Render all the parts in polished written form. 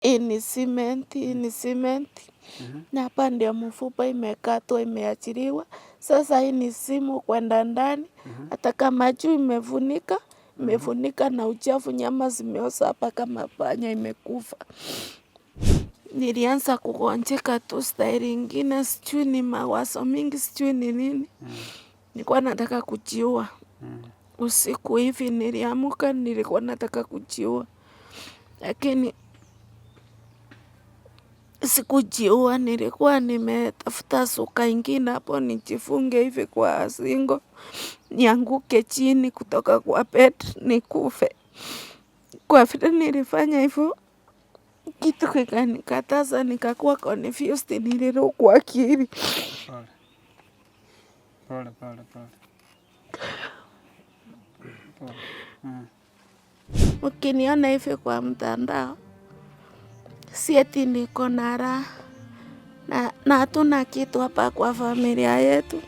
Hii ni cement, hii ni cement, na hapa ndio mfupa imekatwa imeachiliwa. Sasa hii ni simu kwenda ndani, hata kama juu imefunika, imefunika na uchafu, nyama zimeoza hapa kama panya imekufa. Nilianza kugonjeka tu staili ingine, sijui ni mawazo mingi, sijui ni nini. Nilikuwa nataka kujiua. Usiku hivi niliamka, nilikuwa nataka kujiua, lakini sikujiua. Nilikuwa nimetafuta suka ingine hapo nijifunge hivi kwa shingo, nianguke chini kutoka kwa bed nikufe. Kwa vile nilifanya hivyo, kitu kikanikataza, nikakuwa confused, nilirukwa akili. Pole. Pole, pole, pole. Pole. Mm. Ukiniona hivi kwa mtandao, si eti niko na raha na na hatuna kitu hapa kwa familia yetu.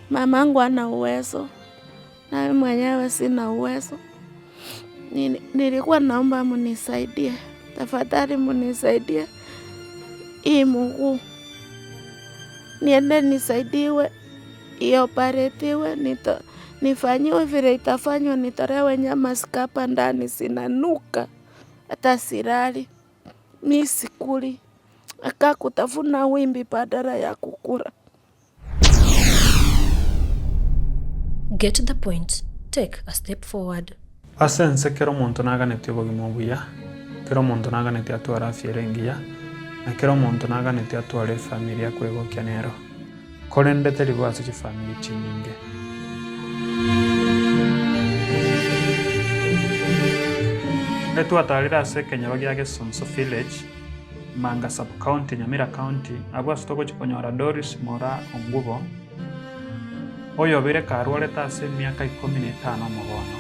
Mamangu hana uwezo na mimi mwenyewe sina uwezo. Nilikuwa naomba munisaidie, tafadhali munisaidie hii mguu niende nisaidiwe, ioparetiwe, nito, nifanyiwe vile itafanywa, nitolewe nyama zikapa ndani zinanuka, hata silali mi sikuli, nakaa kutafuna wimbi badala ya kukula. Get the point, take a step forward. Ase ense kera omonto naganetie obogima obuya, kera omonto naganetie atware afya ere engiya, na kera omonto naganetie atware efamiri akwegokia nero. Korende teri bo ase chifamiri chinyinge. Nde twatarire ase ekenyoro gia Gesonso Village, Manga Sub-County, Nyamira County, abwo ase togochia konyora Doris Moraa Ongubo, oyobeire karwarete ase emiaka ikomi na etano omogono.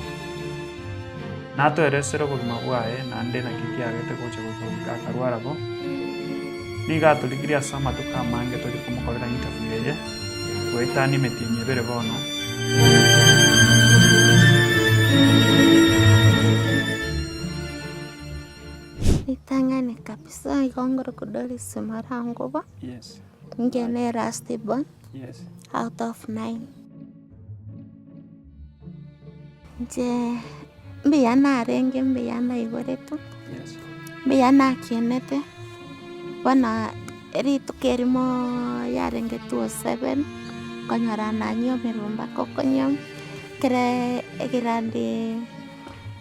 Natoeresere obogima bwaye naende naki kiagete gocha goika goika akarwara bo. Nigo atorigirie ase amatuko amange toche komokorera interview eye, goetania emetienyi ebere bono. Ritang'ani kabisa igo ngorokwa Doris Morangoba, Yes. inche ne last born Yes. out of nine. Inche mbuya narenge mbuya naiboretwe, Yes. mbuya nakienete, bono rituko erimo yarenge 207, nkonyora nanywomirwe mpaka okonywa, ekere egrandi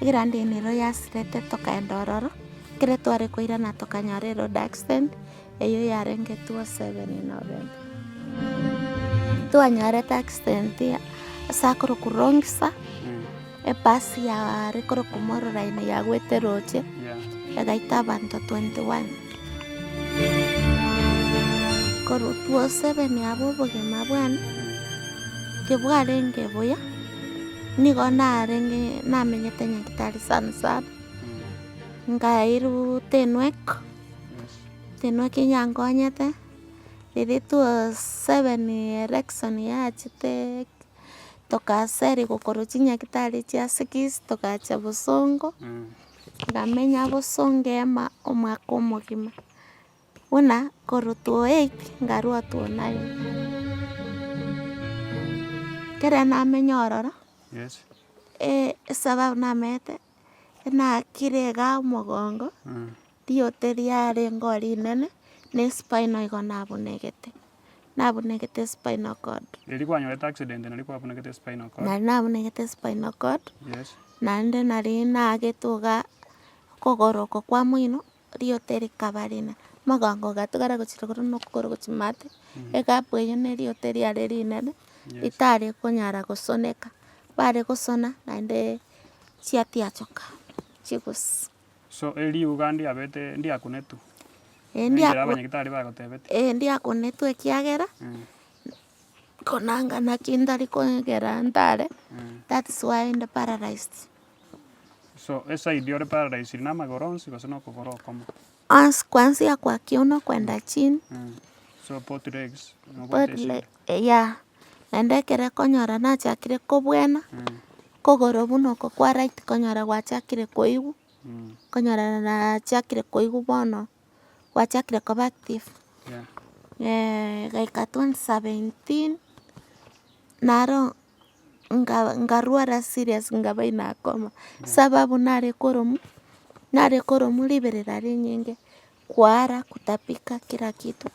egrandi nero yasirete tokaenda ororo, ekere tware koirana tokanyora eroad accident, eywo yarenge 207 November. Twanyorete accident ase akorokwa Longisa, ebus yare korokwa Moroline yagwete roche, egaita abanto 21. Korwa 207 abwo obogima bwane, tibwarenge buya, nigo narenge namenyete nyagetari sana sana, nkairwa tenwek. Tenwek yankonyete, riria 207 election yachete tokaserigwa korwa chinyagitari chia sigisi togacha bosongo, nkamenya bosongo ema omwaka omogima, buna korwa 208 nkarwa 209. Ekere namenya ororo, esababu namenyete, nakire igaa omogongo. Riote riarenge oo rinene, na espinal igo nabunegete, nabunegete spinal cord. Riria kwanyorete accident nario kwabunegete spinal cord. Nari nabunegete spinal cord, Yes. naende nari naagete igaa okogoro oko kwa moino, riote rikaba rinene, omogongo ogatigara gochia rogoro na okogoro gochia maate, egapu eywo na eriote riare rinene, Yes. ritare konyara gosoneka, bare gosona naende chiatiachoka chigusi. So eriuga ndiabete ndiakunetwe, Ee enchera ndiaku- abanyagitari bagotebete. Ee ndiakunetwe ekiagera, konanga naki ntari kogera ntare, that's why inde paralyzed. So eside ore paralyzed na amagoro onsi gose na okogoro okomo? Onsi kuanzia kwa kiuno kwenda chini. So both legs nobwate Both eshida? leg yeah, naende ekere konyora nachakire kobwena, kogoro buna oko kwa right konyora gwachakire koigwa. Nkonyora nachakire koigwa bono, gwachakire koba active, gaika 2017, naro nka- nkarwara serious nkaba inakoma, sababu nare koromwa, nare koromwa riberera rinyinge, kuhara, kutapika, kila kitu,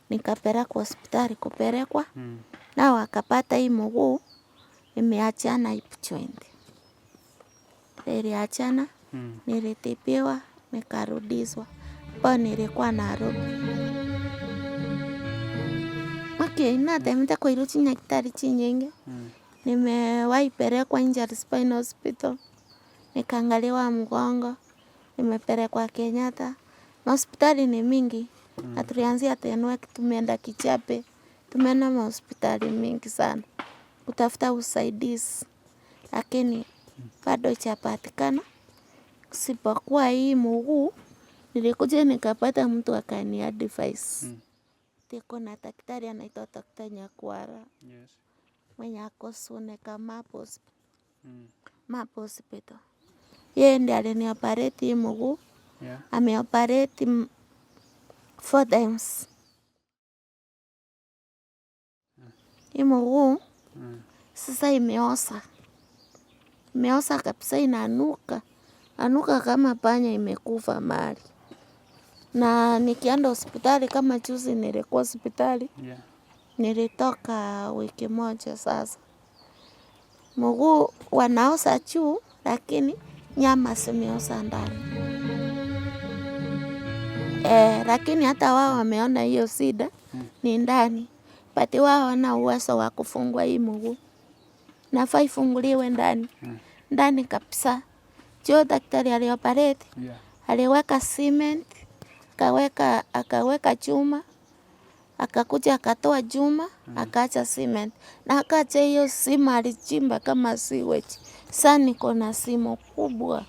nikapelekwa hospitali kupelekwa, nao wakapata hii mguu, imeachana hip joint. Iliachana, nilitibiwa, nikarudishwa, hapo nilikuwa Nairobi. Okay, natemete koirwa chinyagitari chinyinge, nimewahi pelekwa Injury Spine Hospital, nikaangaliwa mgongo, nimepelekwa Kenyatta, mahospitali ni mingi, na tulianzia Tenwek tumeenda Kijabe, tumeenda mahospitali mingi sana, kutafuta usaidizi lakini bado haijapatikana, isipokuwa hii mguu nilikuja nikapata mtu akani advise ati kuna daktari anaitwa Doctor Nyakwara mwenye ako Suneka Map Hospital. Yeye ndiye alinioperate hii mguu, ameoperate four times. Hii mguu sasa imeoza, imeoza kabisa inanuka, nanuka kama panya imekufa mahali. Na nikienda hospitali kama juzi nilikuwa hospitali, nilitoka wiki moja sasa. Mguu wanaoza juu lakini nyama zimeoza ndani. Lakini hata wao wameona hiyo shida ni ndani but wao hawana uwezo wa kufungua hii mguu. Nafaa ifunguliwe ndani, ndani kabisa. Juu daktari alioperate, aliweka cement, akaweka akaweka chuma, akakuja akatoa chuma, akaacha cement. Na akaacha hiyo sima alichimba kama sewage. Sa niko na simo kubwa.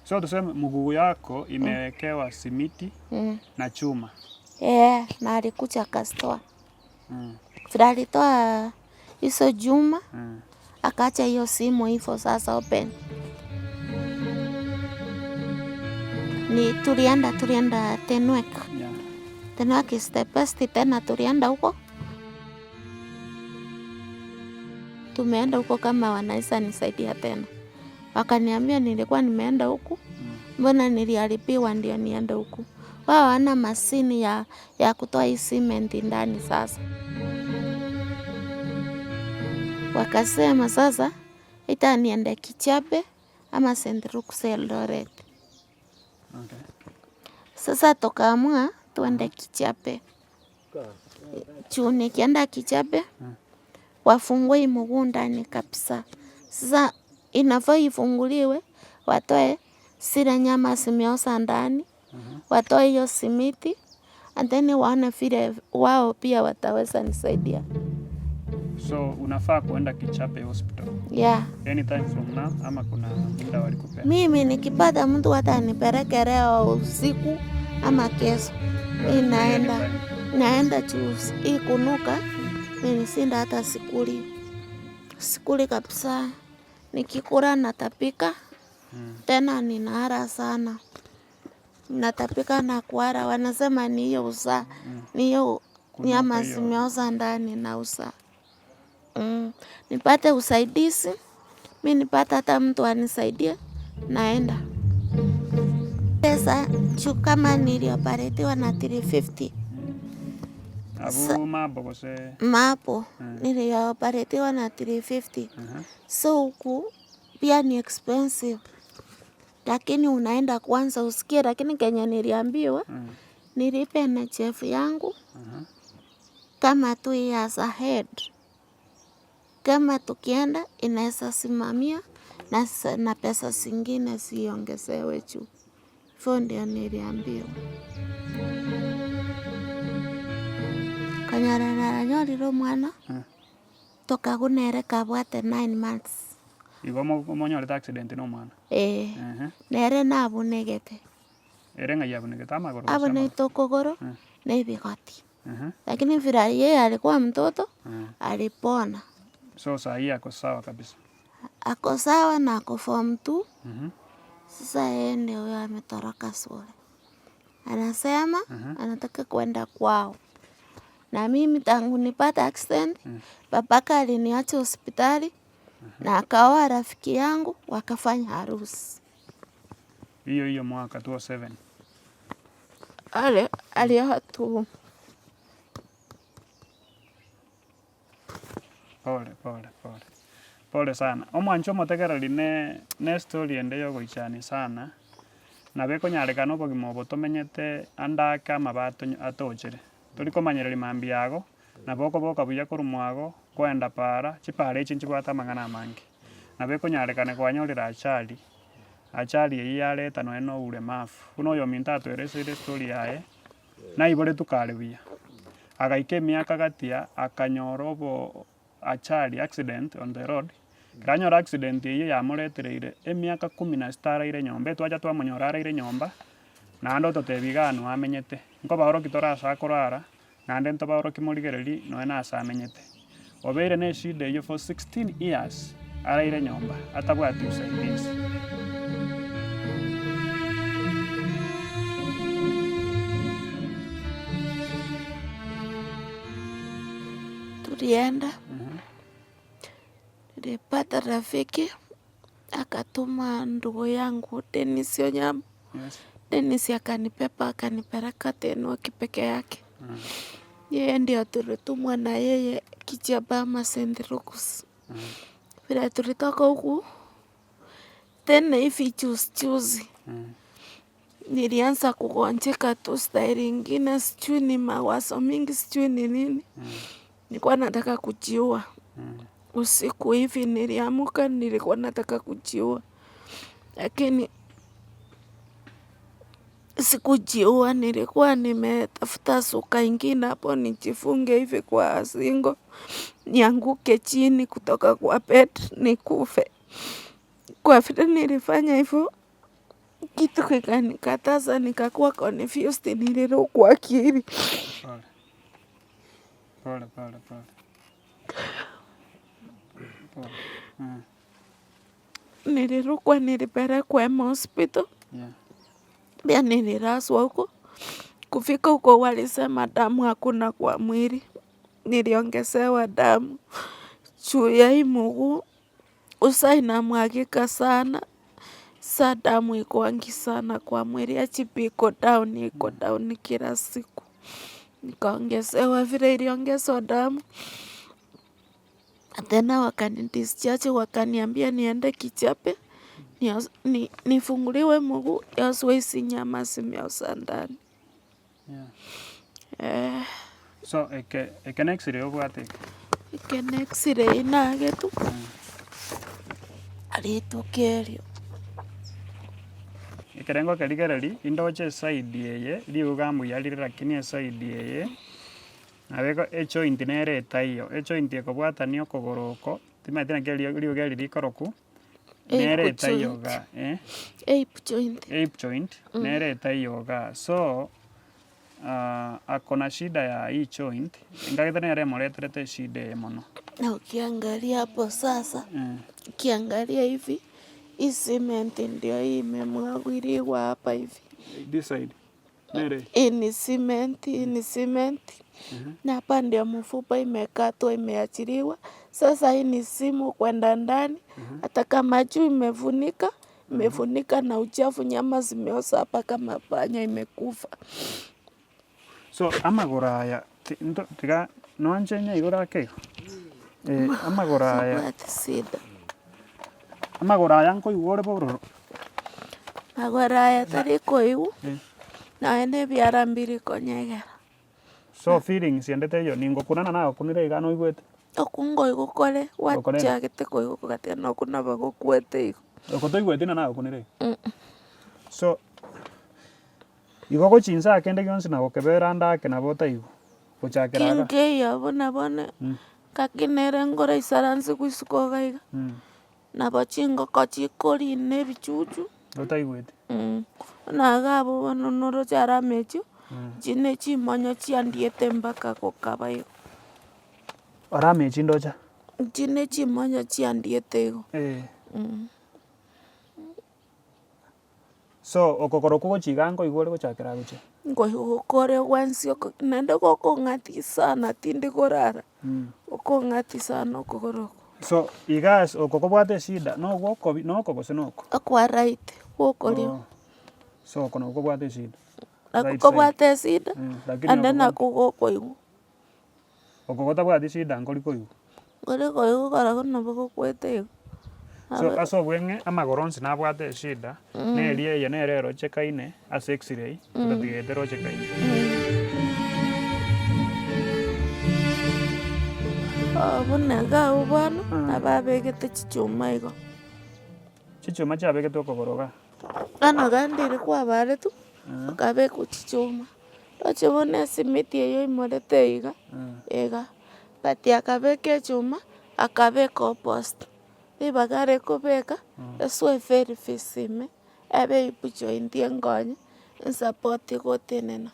So tuseme mguu yako imewekewa simiti na chuma. Eh, na alikuja akazitoa. Vile alitoa hizo chuma, akaacha hiyo simo hivyo sasa open. Ni tulienda tulienda Tenwek. Tenwek is the best tena tulienda huko. Tumeenda huko kama wanaweza nisaidia tena. Wakaniambia nilikuwa nimeenda huku, mbona niliharibiwa ndio niende huku. Wao hawana mashini ya, ya kutoa hii cement ndani sasa. Wakasema sasa ita niende Kijabe ama St. Luke's Eldoret. Okay. Sasa tukaamua tuende Kijabe. Juu nikienda Kijabe wafungue hii mguu ndani kabisa. Sasa inafaa ifunguliwe watoe zile nyama zimeoza ndani, watoe hiyo simiti and then waone vile wao pia wataweza nisaidia. So unafaa kuenda Kijabe Hospital Yeah. anytime from now ama kuna muda walikupea? Mimi nikipata mtu hata anipeleke leo usiku ama kesho, mi naenda Anytime. naenda juu hii kunuka menisinda hata sikuli sikuli kabisa. Nikikula natapika tena ninahara sana, natapika na kuhara. Wanasema ni hiyo usaa, ni hiyo Kunuka nyama hiyo. zimeoza ndani na usaa. Nipate usaidizi, mi nipate hata mtu anisaidie, naenda. Pesa juu kama nilioperatiwa na 350 Abu mabo gose mapo nilioperatiwa na 350 so huku pia ni expensive, lakini unaenda kwanza usikie. Lakini kenye niliambiwa nilipe NHIF yangu kama two years ahead, kama tukienda inaweza simamia na, na pesa zingine ziongezewe juu. Hivyo ndio niliambiwa. Konyora naranyorire omwana tokaguna ere kabwate 9 months. Igo monyorete accident na omwana? Ee, Ehe. nere nabunegete. Ere ng'ai abunegete amagoro gose amagoro? Abunete okogoro na ebigoti. Ehe. Lakini vile yeye alikuwa mtoto alipona. So saa hii ako sawa kabisa? Ako sawa na ako form 2. Sasa yeye ndio huyo ametoroka shule, anasema anataka kwenda kwao, na mimi tangu nipate accident babake aliniacha hospitali na akaoa rafiki yangu wakafanya harusi. Hiyo hiyo mwaka 2007. Ale alioa tu Pole pole pole. Pole sana. Omwancho omotegereri ne ne story ende yogoichania sana, nabo ekonyarekana obogima obo tomenyete ande ake amabe atonyo atochere. Tori komanyereria mambia yago, nabo okoboka buya korwa mwago, kwaenda paara, chipaara echi nchibwate amang'ana amange. Nabo ekonyarekana kwanyorire achali, achali eyio yareta nonye na oboremavu. Buna oyominto atoereseire estory yaye, naiboretwe kare buya, agaika emiaka gatia, akanyora obo achali, accident on the road, ekero anyora accident eyio yamoretereire emiaka kumi na sita araire nyomba, etwacha twamonyora araire nyomba, naende ototebia igaa noo amenyete, nkobaorokia tore ase akorara, naende ntobaorokie morigereria nonya na ase amenyete. Obeire na eshida eyio for 16 years araire nyomba atabwati usaidizi. Tulienda, nilipata rafiki akatuma ndugu yangu Dennis Onyamo. Yes. Dennis akanibeba akanipeleka Tenwek peke yake. Yeye ndio tulitumwa na yeye Kichapama St. Luke's. Vile tulitoka huku tena hivi juzi juzi nilianza kugonjeka tu staili ingine, sijui ni mawazo mingi, sijui ni nini. Nilikuwa nataka kujiua usiku hivi, niliamuka nilikuwa nataka kujiua, lakini sikujiua. Nilikuwa nimetafuta suka ingine hapo nijifunge hivi kwa shingo, nianguke chini kutoka kwa bed nikufe. Kwa vile nilifanya hivyo, kitu kikanikataza, nikakuwa confused, nilirukwa akili. Pole. Pole pole pole. Pole. Mm. Nilirukwa, nilipelekwa Emma hospital, Yeah. pia nililazwa huko. Kufika huko walisema damu hakuna kwa mwili, niliongezewa damu juu ya hii mguu usaa inamwagika sana, sa damu ikuangi sana kwa mwili, HB iko down, iko down kila siku. Nikaongezewa vile iliongezwa damu tena wakanidischarge, wakaniambia niende Kijabe nios- ni, nifunguliwe mguu nioswe hizi nyama zimeoza ndani Yeah. eh. So eke eke na x-ray obwate eke. Eke na x-ray nagetwe rituko erio. Ekerengo kerigereria, indoche eside eye, riuga mbuya rire lakini eside eye, nabo eko ejoint nere etaiyo, ejoint ekobwatania okogoro oko, timanyeti naki erio riuga eri rikorokwa, nere Hip etaiyo joint. igaa eh. Hip joint. Hip joint, nere etaiyo igaa. So, ako na shida ya hii joint, nkagete nere emoreterete eshida eye mono. Na ukiangalia hapo sasa, ukiangalia hivi, hii cement ndio hii imemwagiliwa hapa hivi. This side, nere Hii ni cement, hii ni cement. Na hapa ndio mfupa imekatwa imeachiliwa. Sasa hii ni simu kwenda ndani, hata kama juu imefunika, imefunika na uchafu, nyama zimeoza hapa kama panya imekufa. So amagoro aya ti- nto tiga noanche nyaigoro ake igo? Eh, amagoro aya Sibwati sida. amagoro aya nkoigwa ore bororo. Magoro aya tari koigwa, Eh. nonya na ebiara mbiri konyegera. So feelings ende teiyo ningokunana nagokunire iga noigwete? Okwo nkoigwa kore, Okorenda. gwachagete koigwa kogatiga nokwo nabo gokwete igo. Oko toigweti ng'a nagokunire iga? So, igo gochia inse ake kende gionsi na gokebera ande ake nabo otaigwe, gochakera iga. Kinkeiyo buna bono, gaki nere nkore isaranse goisuka iga iga, nabo chingoko chikorina ebichuchu. Otaigweti. Buna iga abwo bono noroche are amechio, inche ne chimonyo chiandiete mpaka gokaba igo. Ore amechi ndoche? Inche ne chimonyo chiandiete igo. Eh. So okogoro okwo gochia iga nkoigwa ore gochakera gochia? Nkoigwa kore gwensi oko naende gokong'atia sana tindi korara, gokong'atia sana okogoro oko. So iga ase oko kobwate eshida na ogwokobi na oko gose na oko? Okwa right, gwokorio. Oo, so oko nabo kobwate eshida. Nako Right side. kobwate eshida, Lakini naende oko nako gokoigwa. Oko gotabwati shida nkori koigwa. Nkori koigwa korokwo nabo gokwete igo. So ase obweng'e amagoro onsi nabwate eshida, na eria eye nere erochekaine ase x-ray, otatiga eye terochekaine. Buna iga abwo bono, nabo abegete chichuma igo. Chichuma chiabegetwe okogoro igaa. Bono iga ndiri kwabaretwe, okabekwa chichuma. Roche bono esimiti eywo oimorete iga, iga, but akabeka echuma, akabeka opost, ribaga are kobeka, esoe pelvis ime, ebe hip joint enkonye, ensapotie gotenena,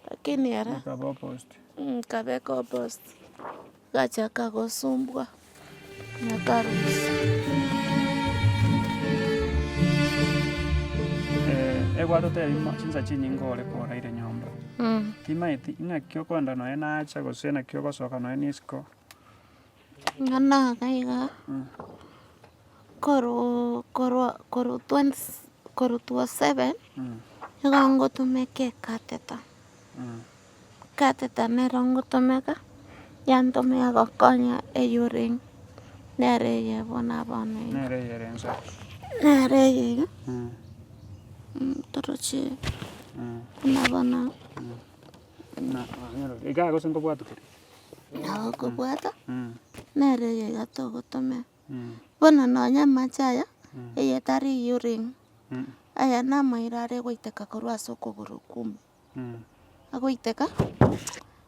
lakini ere, Ekaba opost. nkabeka opost. Gachaka gosumbwa na karusia. Egwatotebi ng'a chinsa chinyinge ore koraire nyomba, timaeti ng'aki okoenda nonya nacha gose naki ogosoka nonya na isiko. Ng'a naga iga, korwa korwa korwa twenty korwa two seven, nigo ngotumeka ecateta. Catheter nero ngotomeka, yantomeka gokonya eyuring, nere eye bono bono iga. Nere eye ere inse. Nere eye iga, torochi buna bono. Iga gose nkobwata kere? Nabo okobwata, nere eye iga togotomeka. Bono nonye amache aya, eye tari urine, aya namairo are goiteka korwa ase okogoro kw'omonto. Agoiteka,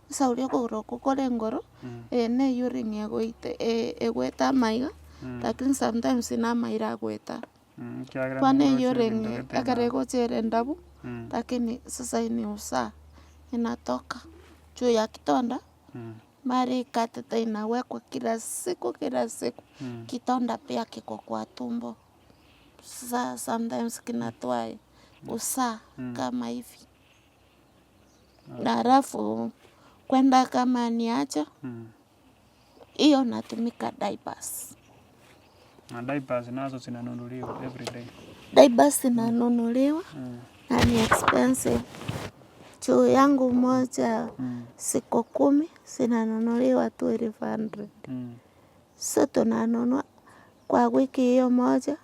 ase oria okogoro okwo kore engoro, eye ne urine egoite egoeta amaiga, lakini sometimes na amaira agoeta. Ekiagera Bono nigo oroche urine ebinto gete ekero na- egocha ere endabu, lakini sasa ni usaha inatoka juu ya kidonda, mara ekatete inawekwa kila siku kila siku, kidonda pia kiko kwa tumbo. Sasa sometimes kinatoa usaha kama hivi. Na halafu kwenda kama ni haja hiyo natumika diapers. Na diapers nazo zinanunuliwa everyday. Diapers zinanunuliwa na ni expensive. Juu yangu moja siku kumi zinanunuliwa 1200. So tunanunua kwa wiki hiyo moja,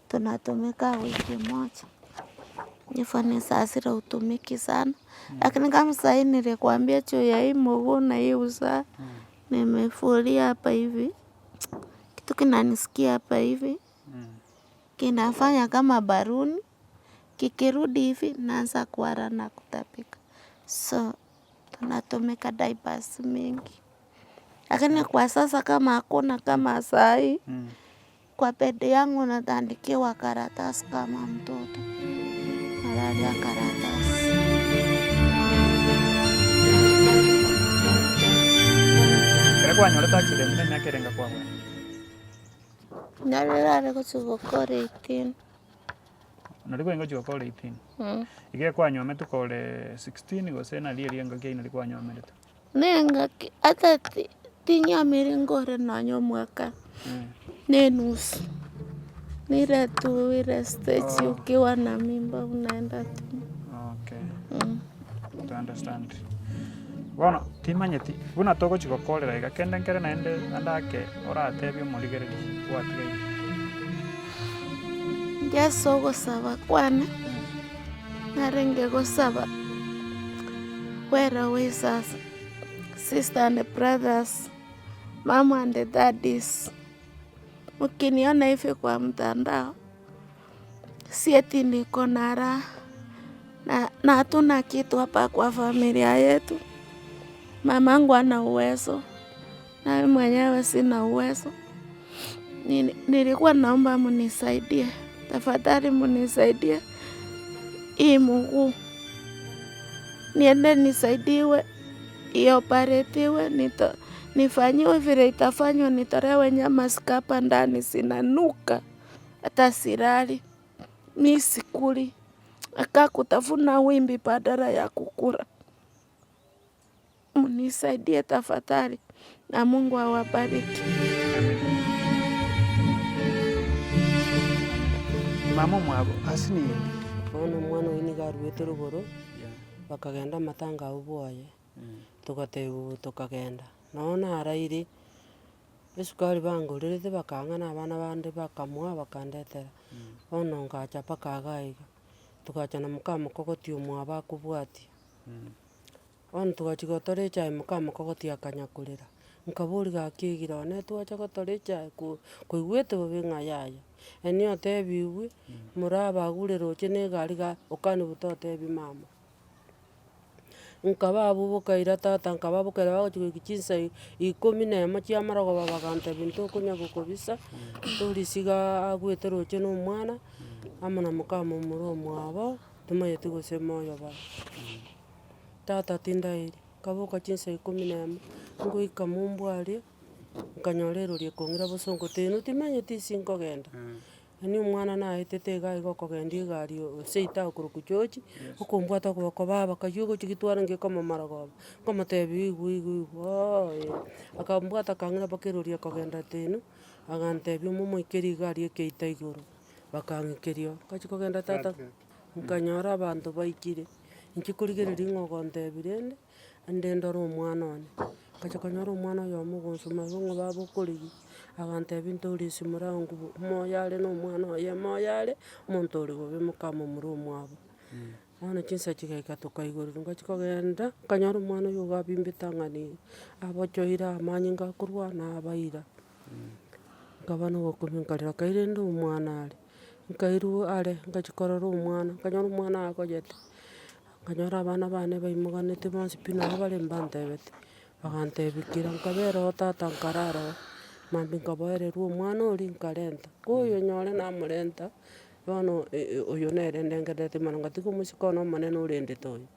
tunatumika wiki moja. Hivyo ni saa zile hutumiki sana, lakini kama saa hii nilikuambia juu ya hii mguu na hii usaha, nimefulia hapa hivi, kitu kinanisikia hapa hivi, kinafanya kama baruni, kikirudi hivi naanza kuhara na kutapika. So tunatumika diapers mingi. Lakini kwa sasa kama hakuna kama saa hii kwa bedi yangu natandikiwa karatasi kama mtoto nalalia karatasi. Ekero kwanyorete accident na emiaka erenga kwabwate? Nare nare gochia gokora 18. Nari kwarenge gochia gokora 18? Iga ekwanyometwe kore 16 gose nari eria engaki eyio nari kwanyomeretwe? Nengaki ata ti- tinyamiri nkore nonye omwaka na enusu, nire tu ile stage ukiwa na mimba unaenda tu. Okay, to understand. Bono timanyeti buna togochi gokorera iga, kende nkere naende ande ake oratebie omorigereria gwatigaire. Inche ase ogosaba kwane, narenge gosaba well wishers, sister and brothers, mum and daddies, mkiniona hivi kwa mtandao, si eti niko na raha, na hatuna kitu hapa kwa familia yetu, mamangu hana uwezo, na mimi mwenyewe sina uwezo, nilikuwa naomba mnisaidie, tafadhali mnisaidie hii mguu niende nisaidiwe ioparetiwe nifanyiwe vile itafanywa nitolewe nyama ziko hapa ndani zinanuka hata silali, mi sikuli. Nakaa kutafuna wimbi badala ya kukula. Munisaidie tafadhali na Mungu awabariki. Mama omwabo asinini. Bono omwana oyio nigo aruete rogoro, bakagenda amatanga abwo bwoye, togatebiwa tokagenda. Nonya naraire, esukari bangorerete bakang'a na abana bande bakamoa bakandetera, bono ngacha mpaka iga iga, togacha na moka mokogoti omwabo akobwatia. Bono togachia gotora echae moka mokogoti akanya korera, nkaboria gaki egira one twacha gotora echae ko koigwete bobe ng'a yaya, yaani otebiwe, morabagure roche na egari iga okaniwu totebia mama. Nkaba abwo bokaira tata nkaba bokaira bagochi goika chinsa ikomi na emo chia amarogoba bagantebia ntokonya gokobisa, torisia igaa agwete roche na omwana, amo na moka momura omwabo, tomanyeti gose moyo bare. Tata tindairi, nkaboka chinsa ikomi na emo, ngoika mombwaria, nkanyora erori ekong'ira bosongo tenu timanyeti ase nkogenda. Yaani omwana naetete iga iga okogendia egari seito akorokwa George, okombwata okoboko baba kaywo ogochia gitware ngekoma marogoba, nkomotebia igwa igwa igwa ooh eh, akambwata akang'ira mpaka erori ekogenda tenu, agantebia omomoikerie iga aria ekeita igoro, bakang'ikeria oo, ngachia kogenda tata. Nkanyora abanto baikire, inche korigereria ng'a ogontebia rende, ande ndore omwana one. Ngacha konyora omwana oyomo ogonsuma igo ng'a baba okorigia, agantebia ntore esimo rangu moyo are na omwana oye moyo are, omonto ore bobe mokamomura omwabo. Bono chinsa chigaika tokaigorerwa ngachia kogenda, nkanyora omwana oyo iga abimbete ang'ana iga, abochoire amanyinga akorwa nabaira. Nkaba na ogokumia nkarera kai rende omwana are. Nkairwa are, ngachia korora omwana, nkanyora omwana agoyete, nkanyora abana bane baimoganete bonsi pi nabo bare mbantebeti, bagantebia kira, nkabera oo tata nkarara oo, mambia nkaboererwa omwana oria nkarenta, ko oyo nyore namorenta, bono oyo nere ndengerereti mono, ngatiga omosike one omonene orendete oyo,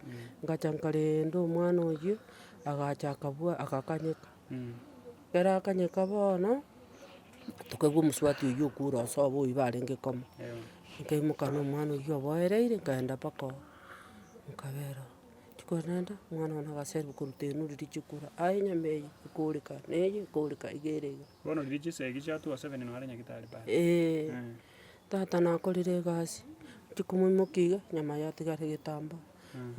ngacha nkarenda omwana oyio, agacha akabua agakanyeka. Ekero akanyeka bono. Tokaigwa omosubati oyio okure ase obo oyio barenge komo, nkaimoka na omwana oyio oboereire nkaenda mpaka oo, nkabera oo. Chikorenda omwana one agaserwa korwa tenu riria chikura, aye enyama eye ekoreka na eye ekoreka iga ere iga. Bono riria chisegi chia 207 naro nyagetari pale. Eeh, tata nakorire egasi, chikomoimokia iga, enyama yatigara egetambaa.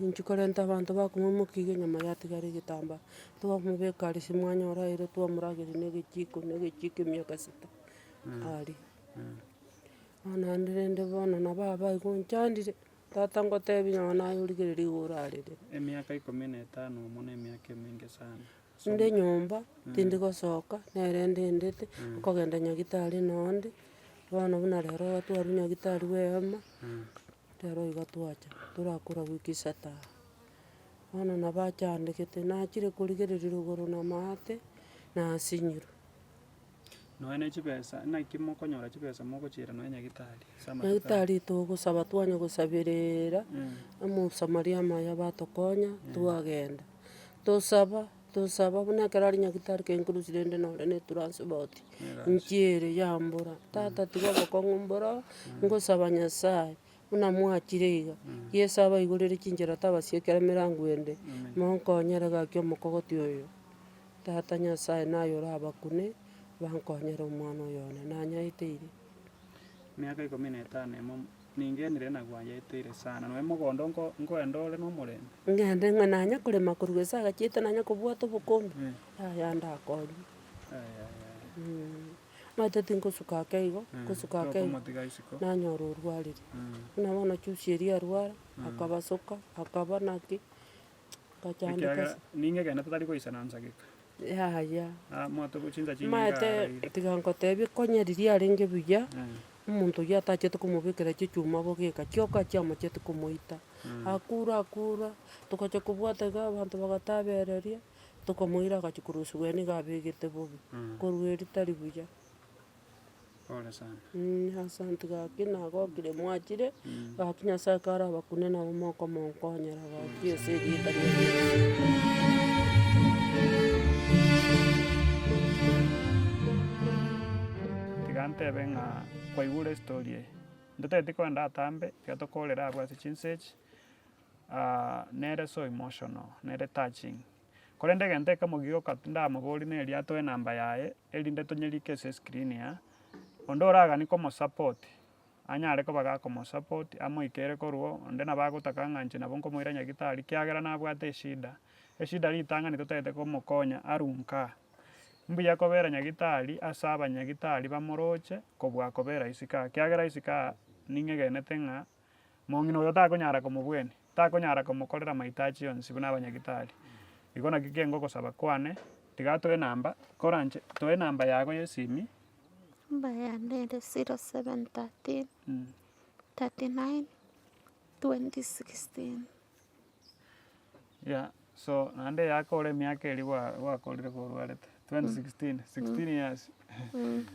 Inche korenta abanto bakomoimokia iga enyama yatigara egetambaa, twamobeka aria ase mwanyora aire twamorageria na egechiko na egechiko emiaka sita, aria. Bono naende rende bono nabo aba igo onchandire, tata ngotebie nonye naye origereria igo orarere. Emiaka ikomi na etano omo na emiaka emenge sana. Inde nyomba, tindi gosoka, nere ndendete, nkogenda nyagetari nonde, bono buna rero iga twarwa nyagetari bwa ehema. Rero iga twacha, torakora wiki isato aa. Bono nabo achandegete, nachire korigereria rogoro na maate, nasinyirwe. Nonya ne chibesa, naki mokonyora chibesa mogochiera nonya nyagetari ase amatuko aya? Nyagetari togosaba twanya gosaberera, omosamaria amaya batokonya, twagenda. Tosaba, tosaba buna ekero aria nyagetari kenkurusi rende nore na etransport, nchiere yambora, tata tiga obokong'u mboro, ngosaba nyasaye, buna mwachire iga, yeso abaigorere chinchera tabasiekera emerango ende, monkonyere gaki omokogoti oyo, tata nyasaye naye orabakune, bankonyere omwana oyo one, nanyaeteire. Emiaka ikomi na etano emo. Ningenire na gwanyaeteire sana, nonya mogondo nko nkoenda ore nomorembe. Ngende ng'a nanye korema korwa gose agachiete nanye kobwata obokombe, yaya ndakonywe. Omanyete tingosuka ake igo, ngosuka ake igo, Tokomotiga isiko. nanyora orwarire. Buna bono juzi eria arwara, akabasoka, akaba naki, ngachandeka Ekiagera ase. ning'egene totari goisaransa geka. Yaya. Ah, mwatoka chinsa chinyinge Omanyete araire. tiga ngotebie konya riria arenge buya. Omonto oyio atachete komobekera chichuma bogeka, chioka chiamochete komoita. Akure akure, togacha kobwata iga abanto bagatabereria, tokamoira agachia korusiwa ere nigo abegete bobe, korwa erio tari buya. Pole sana. Asante gaki nagokire mwachire, gaki Nyasaye karabakune nabo mokomonkonyera gaki ase erieta ria Yeso. Tiga ntebe ng'a kwaigure estory eye. Ntotageti kogenda atambe, tiga tokorere abwo ase chinsa echi, nere so emotional, nere touching. Korende egento ekemo gioka ndamoborie neri atoe enamba yaye, erinde tonyerike ase escreen aa, onde oraganie komosupport, anyare koba gakomosupport, amoikere korwa oo, onde nabo agotaka ng'a inche nabo nkomoira nyagetari ekiagera nabwate eshida, eshida ritang'ani totagete komokonya arwe nkaa. Mbuya kobera nyagitari ase abanyagitari bamoroche kobua kobera isiko aa, ekiagera isiko aa ning'egenete ng'a mong'ina oyo takonyara komobwenia, takonyara komokorera mahitaji yonsi buna abanyagitari. Igo naki kenge ogosaba kwane, tiga atoe enamba, koranche toe enamba yago ya esimi. Namba yane ere 0713 39 2016. Yeah, so naende yakora emiaka eria gwa gwakorire korwarete, 2016, 16 years.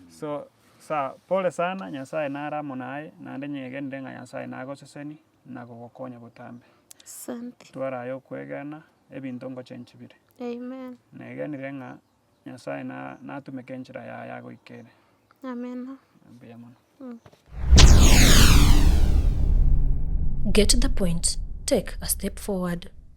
So sawa, pole sana, Nyasaye nare amo naye, naende nyegenire ng'a Nyasaye nagoseseni, na gogokonya botambe. Asante. Twara aye okwegena, ebinto ngochenchi bire. Amen. Negenire ng'a Nyasaye na natumeke enchera yaye agoikere. Amena. Mbuya mono. Get the point, take a step forward.